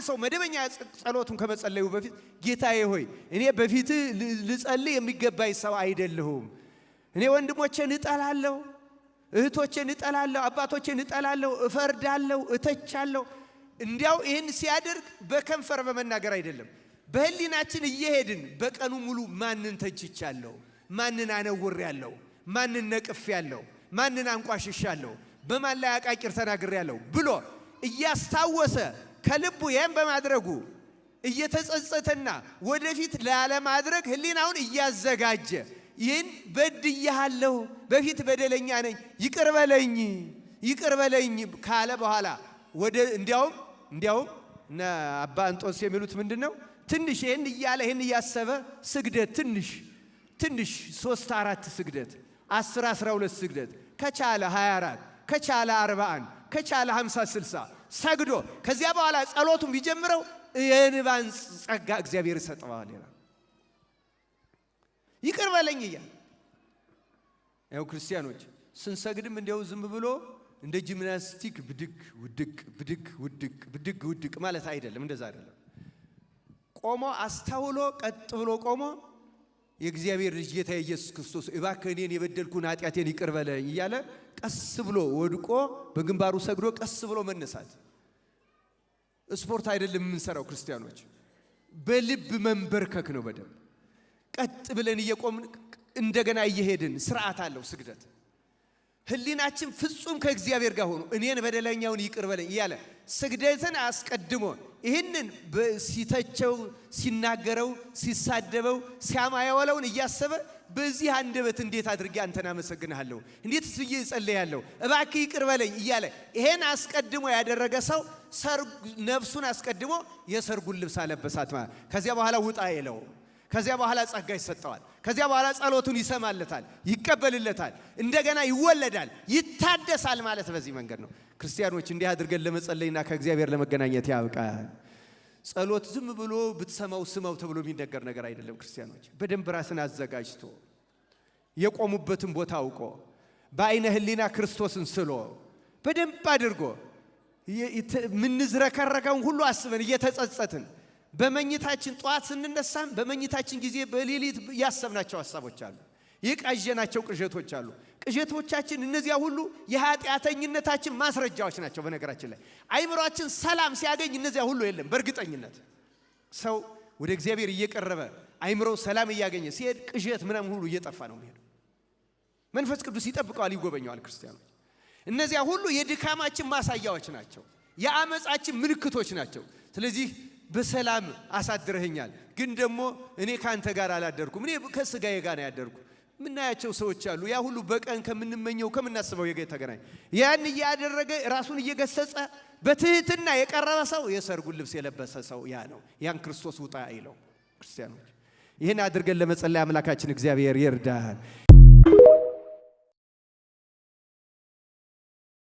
ሰው መደበኛ ጸሎቱን ከመጸለዩ በፊት ጌታዬ ሆይ፣ እኔ በፊትህ ልጸልይ የሚገባኝ ሰው አይደለሁም። እኔ ወንድሞቼን እጠላለሁ፣ እህቶቼን እጠላለሁ፣ አባቶቼን እጠላለሁ፣ እፈርዳለሁ፣ እተቻለሁ። እንዲያው ይህን ሲያደርግ በከንፈር በመናገር አይደለም፣ በህሊናችን እየሄድን በቀኑ ሙሉ ማንን ተችቻለሁ፣ ማንን አነውሬያለሁ፣ ማንን ነቅፌያለሁ፣ ማንን አንቋሽሻለሁ፣ በማን ላይ አቃቂር ተናግሬያለሁ ብሎ እያስታወሰ ከልቡ ይህን በማድረጉ እየተጸጸተና ወደፊት ላለማድረግ ህሊናውን እያዘጋጀ ይህን በድያለሁ፣ በፊት በደለኛ ነኝ፣ ይቅር በለኝ፣ ይቅር በለኝ ካለ በኋላ ወደ እንዲያውም እነ አባ እንጦንስ የሚሉት ምንድን ነው? ትንሽ ይህን እያለ፣ ይህን እያሰበ ስግደት ትንሽ ትንሽ 3 4 ስግደት፣ 10 12 ስግደት ከቻለ፣ 24 ከቻለ፣ 41 ከቻለ፣ 50 60 ሰግዶ ከዚያ በኋላ ጸሎቱን ቢጀምረው የእንባን ጸጋ እግዚአብሔር ይሰጠዋል ይላል። ይቅር በለኝ እያለ። ያው ክርስቲያኖች ስንሰግድም እንዲያው ዝም ብሎ እንደ ጂምናስቲክ ብድግ ውድቅ፣ ብድግ ውድቅ፣ ብድግ ውድቅ ማለት አይደለም። እንደዛ አይደለም። ቆሞ አስተውሎ ቀጥ ብሎ ቆሞ የእግዚአብሔር ልጅ ጌታ ኢየሱስ ክርስቶስ እባክህ እኔን የበደልኩን ኃጢአቴን ይቅር በለኝ እያለ ቀስ ብሎ ወድቆ በግንባሩ ሰግዶ ቀስ ብሎ መነሳት። ስፖርት አይደለም የምንሰራው ክርስቲያኖች፣ በልብ መንበርከክ ነው። በደንብ ቀጥ ብለን እየቆምን እንደገና እየሄድን ስርዓት አለው ስግደት። ህሊናችን ፍጹም ከእግዚአብሔር ጋር ሆኖ እኔን በደለኛውን ይቅር በለኝ እያለ ስግደትን አስቀድሞ ይህንን ሲተቸው፣ ሲናገረው፣ ሲሳደበው፣ ሲያማ የዋለውን እያሰበ በዚህ አንደበት እንዴት አድርጌ አንተን አመሰግንሃለሁ፣ እንዴት ብዬ እጸልያለሁ፣ እባክህ ይቅር በለኝ እያለ ይሄን አስቀድሞ ያደረገ ሰው ነፍሱን አስቀድሞ የሰርጉን ልብስ አለበሳት ማለት። ከዚያ በኋላ ውጣ የለው። ከዚያ በኋላ ጸጋ ይሰጠዋል። ከዚያ በኋላ ጸሎቱን ይሰማለታል፣ ይቀበልለታል፣ እንደገና ይወለዳል፣ ይታደሳል ማለት በዚህ መንገድ ነው። ክርስቲያኖች፣ እንዲህ አድርገን ለመጸለይና ከእግዚአብሔር ለመገናኘት ያብቃል። ጸሎት ዝም ብሎ ብትሰማው ስማው ተብሎ የሚነገር ነገር አይደለም። ክርስቲያኖች፣ በደንብ ራስን አዘጋጅቶ፣ የቆሙበትን ቦታ አውቆ፣ በአይነ ሕሊና ክርስቶስን ስሎ፣ በደንብ አድርጎ የምንዝረከረከውን ሁሉ አስበን እየተጸጸትን በመኝታችን ጠዋት ስንነሳም በመኝታችን ጊዜ በሌሊት ያሰብናቸው ሀሳቦች አሉ። የቃዠናቸው ቅዠቶች አሉ። ቅዠቶቻችን እነዚያ ሁሉ የኃጢአተኝነታችን ማስረጃዎች ናቸው። በነገራችን ላይ አይምሯችን ሰላም ሲያገኝ እነዚያ ሁሉ የለም። በእርግጠኝነት ሰው ወደ እግዚአብሔር እየቀረበ አይምሮ ሰላም እያገኘ ሲሄድ ቅዠት ምናምን ሁሉ እየጠፋ ነው የሚሄደው። መንፈስ ቅዱስ ይጠብቀዋል፣ ይጎበኘዋል። ክርስቲያኖች፣ እነዚያ ሁሉ የድካማችን ማሳያዎች ናቸው፣ የአመፃችን ምልክቶች ናቸው። ስለዚህ በሰላም አሳድረኸኛል፣ ግን ደግሞ እኔ ከአንተ ጋር አላደርኩም፣ እኔ ከስጋዬ ጋር ነው ያደርኩ። የምናያቸው ሰዎች አሉ። ያ ሁሉ በቀን ከምንመኘው ከምናስበው ተገናኝ ያን እያደረገ ራሱን እየገሰጸ በትህትና የቀረበ ሰው የሰርጉን ልብስ የለበሰ ሰው ያ ነው። ያን ክርስቶስ ውጣ አይለው። ክርስቲያኖች፣ ይህን አድርገን ለመጸለይ አምላካችን እግዚአብሔር ይርዳን።